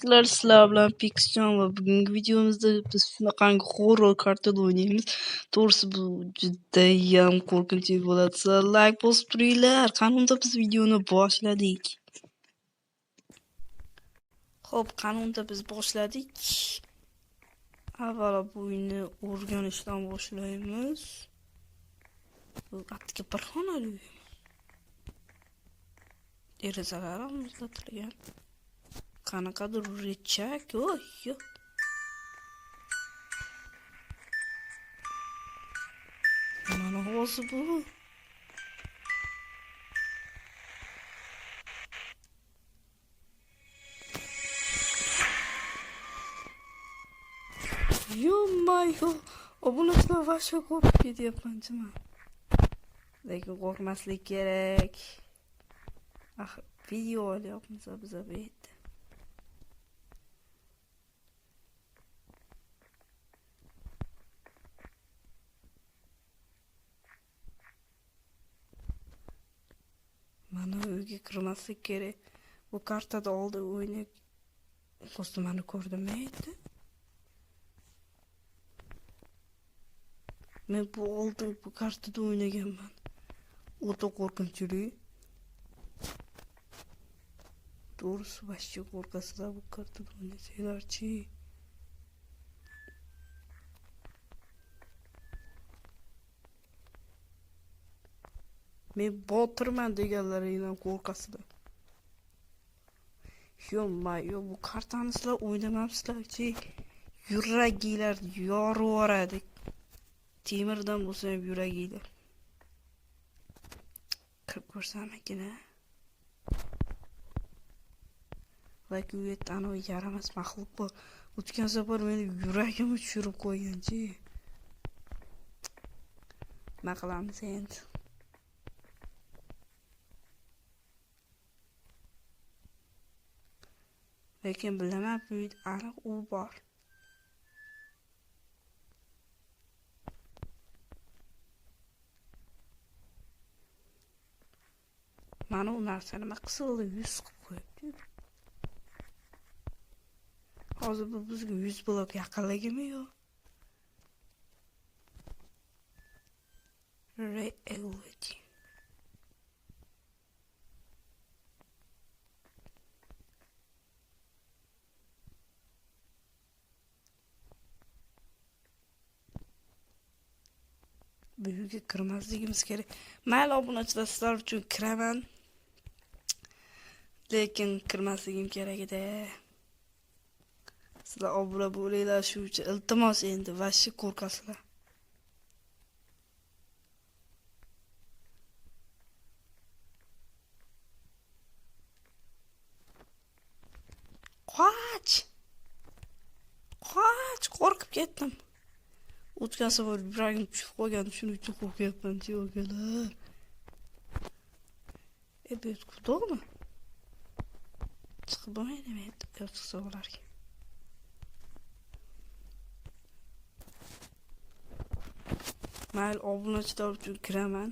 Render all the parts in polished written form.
Sizlar bilan Pixjon va bugungi videomizda biz shunaqangi horror kartada o'ynaymiz. To'g'risi bu judayam qo'rqinchli bo'ladi. Sizlar like bosib turinglar. Qani unda biz videoni boshladik. Xo'p, qani unda biz boshladik. Avvalo bu o'yinni o'rganishdan boshlaymiz. Bu atga bir xonali uy. Derazalar ham muzlatilgan. Qanaqadir rechak, oy, yo'q. Mana hozir bu. Yo-mayo, obunachilar vahshiy qo'rqib ketyapman-chi. Lekin qo'rqmaslik kerak. Axir video olyapmiz biz bu yerda. Mana uyga kirmaslik kerak. Bu kartada oldin o'ynab mani ko'rdimmi endi? Men bu oldin bu kartada o'ynaganman. O'ta qo'rqinchli. To'g'risi vahshiy qo'rqasizlar bu kartada o'ynasanglarchi. Men botirman deganlaringdan qo'rqasizlar. Yo-mayo, bu kartani sizlar o'ynamabsizlar-chi. Yuraginglar yorib yuboradi. Temirdan bo'lsa ham yuraginglar. Kirib ko'rsam ekan-a. Lekin u yerda anavi yaramas maxluq bor. O'tgan safar meni yuragimni tushirib qo'ygan-chi. Nima qilamiz endi? Lekin bilaman, bu yerda aniq u bor. Mana u narsa nima qizil yuz qilib qo'yibdi. Hozir bu bizga 100 blok yaqinligimi yo'q? Reality. Bu uyga kirmasligimiz kerak. Mayli obunachilar, sizlar uchun kiraman. Lekin kirmasligim kerak edi. Sizlar obuna bo'linglar shu uchun. Iltimos endi, vahshiy qo'rqasizlar. Qoch! Qoch, qo'rqib ketdim. O'tgan safar yuragim tushib qolgan, shuning uchun qo'rqyapman, akalar. Bu to'g'rimi? Chiqib bo'lmaydimi endi? Yo'q, chiqsa bo'larkan. Mayli, obunachilar uchun kiraman.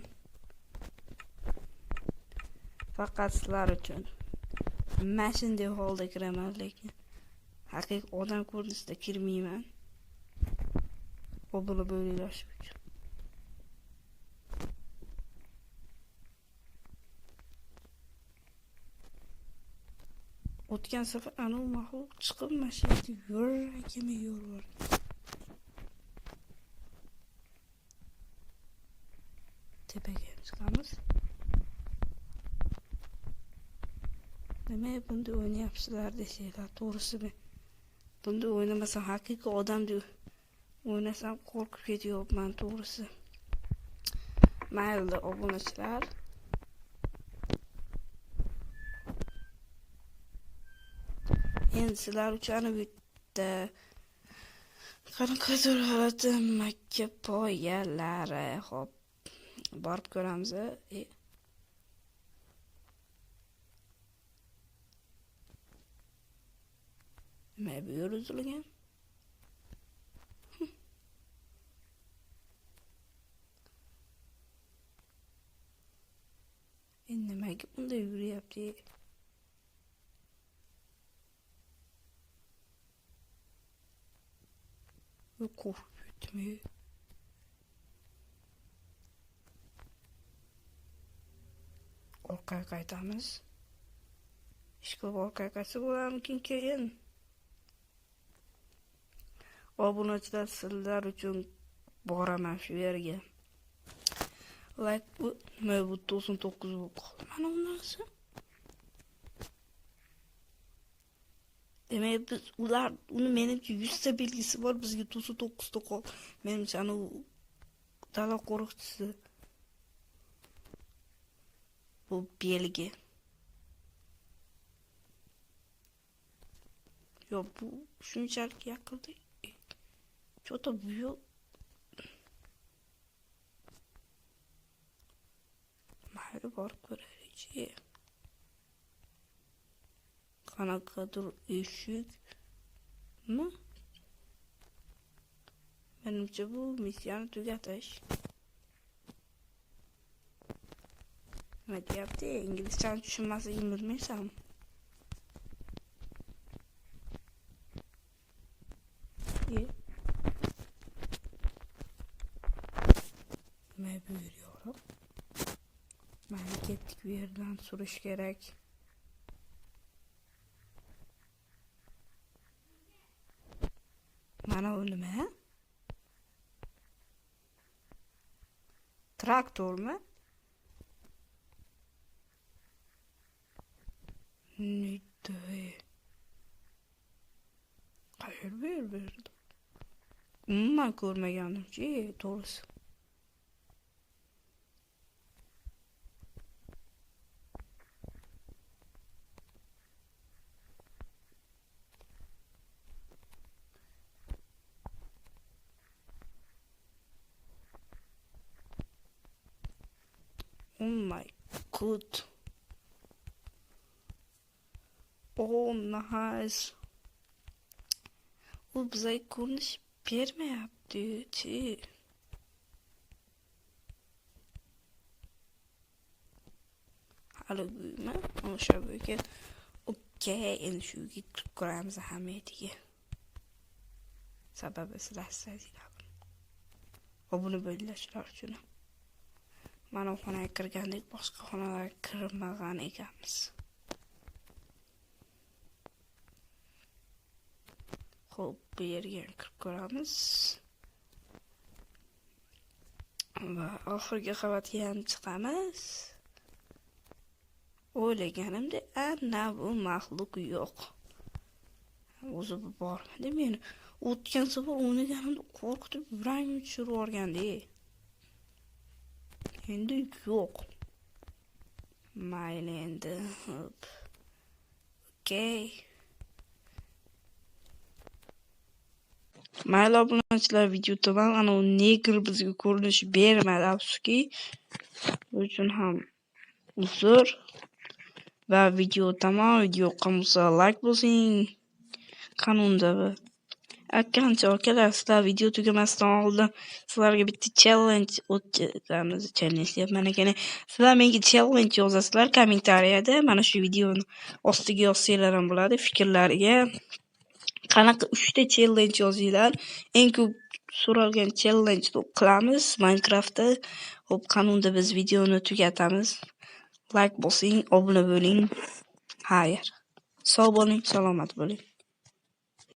Faqat sizlar uchun. Mana shunday holda kiraman, lekin haqiqiy odam ko'rinishida kirmayman. Obuna bo'linglar shu uchun. O'tgan safar anavi maxluq chiqib mana shu yerda yuragimni yorib. Tepaga ham chiqamiz. Nima bunda o'ynayapsizlar desanglar, to'g'risi men bunda o'ynamasam haqiqiy odamdek o'ynasam qo'rqib ketyapman to'g'risi. Mayli obunachilar. Endi sizlar uchun ana bu yerda qanaqadir g'alati makka poyalari. Xo'p, borib ko'ramiz. Nima bu yer uzilgan? Nimaga bunday yuryapti? Qo'rqib ketdim. Orqaga qaytamiz. Ish qilib orqaga qaytsa bo'larmikin keyin? Obunachilar, sizlar uchun boraman shu yerga. Like bu nima bu 99 bo'lib qoldi. Mana bu narsa. Demak biz ular uni menimcha 100 ta belgisi bor, bizga 99 ta qoldi. Menimcha ana u dala qo'riqchisi. Bu belgi. Yo'q, bu shunchalik yaqinda. Cho'ta bu yo'q. Mayli, borib ko'raylik-chi. Qanaqadir eshikmi? Menimcha bu missiyani tugatish. Nima deyapti? Inglizchani tushunmasligimni bilmaysan. Nima bu yer yorug'? Mayli, ketdik, bu yerdan surish kerak. Mana u nima? Traktormi? Neydi? Qayer bu yer bu yerda? Umuman ko'rmagandim-chi, to'g'risi. Oh my god. Oh nice. U bizga ko'rinish bermayapti-chi. Hali buymi? O'sha bu ekan. Okey, endi shu uyga kirib ko'ramiz ahamiyatiga. Sababi sizlar sizlar. Obuna bo'linglar uchun. Mana u xonaga kirgandik, boshqa xonalarga kirmagan ekanmiz. Xo'p, bu yerga ham kirib ko'ramiz. Va oxirgi qavatga ham chiqamiz. O'ylaganimdek, ana bu maxluq yo'q. O'zi bu bormidi meni? O'tgan safar o'ynaganimda qo'rqitib rangimni tushirib yuborgandi. Endi yo'q. Mayli endi. Hop. Okey. Mayli obunachilar, video tamom. Ana u negr bizga ko'rinish bermadi, afsuski. Bu uchun ham uzr. Va video tamom. Video yoqqan bo'lsa like bosing. Qani unda bu? Akkancha akalar, sizlar video tugamasdan oldin sizlarga bitta challenge o'tkazamiz. Challenge deyapman ekan. Sizlar menga challenge yozasizlar kommentariyada. Mana shu videoni ostiga yozsanglar ham bo'ladi fikrlariga. Qanaqa 3 ta challenge yozinglar. Eng ko'p so'ralgan challenge qilamiz Minecraftda. Xo'p, qani unda biz videoni tugatamiz. Like bosing, obuna bo'ling. Xayr. Sog' bo'ling, salomat bo'ling.